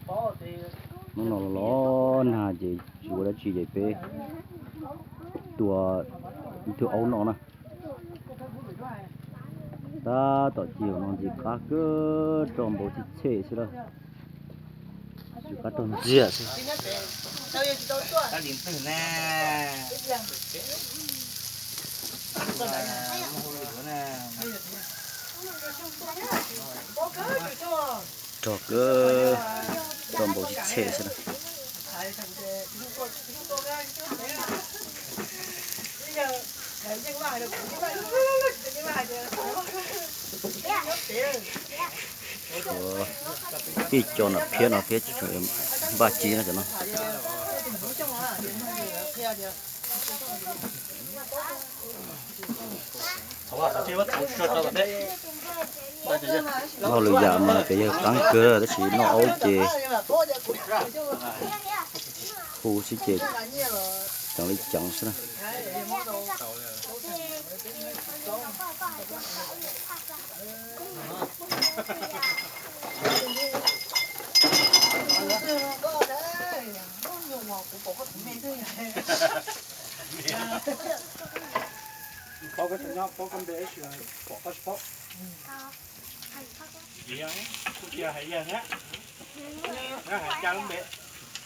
Hnub no los los nag ces tsis ua dab tsi ces peb tua ib tug aub noj na. Tab tom ci no ntxim qab kawg, roj npau txhij txhej xwb na. Ntxim qab rog ntxiag xwb. Rog kawg, roj npau txhij txhej xwb na. Ua, ib co nram phiab no thiab, npaj ci no cov no. Hauj lwm yam mas cov yawg qeeb kawg tab sis noj aub ces hu xwb ces ceev li ceev xwb na.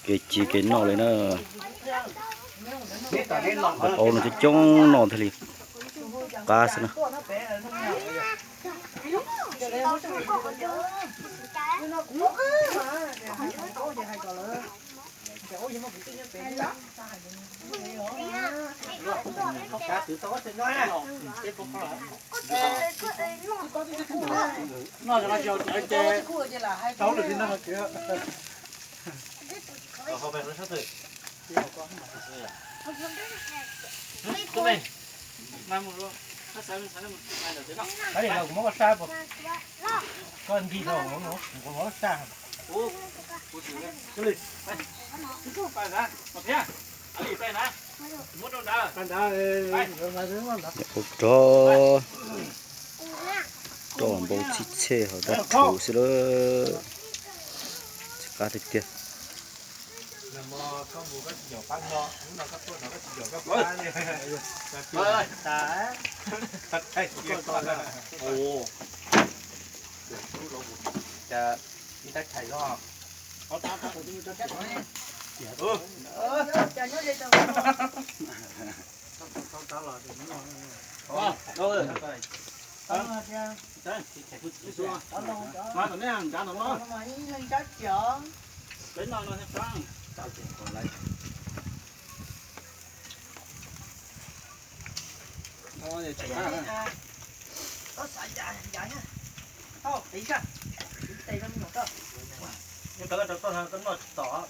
Kev ci kev noj li na. Aub no coob coob noj thiaj li qab xwb na. Ua rog, roj npau txhij txhej hos dab rhuv xwb lawm. Tsis qab tiag tiag. Noj tsis tom.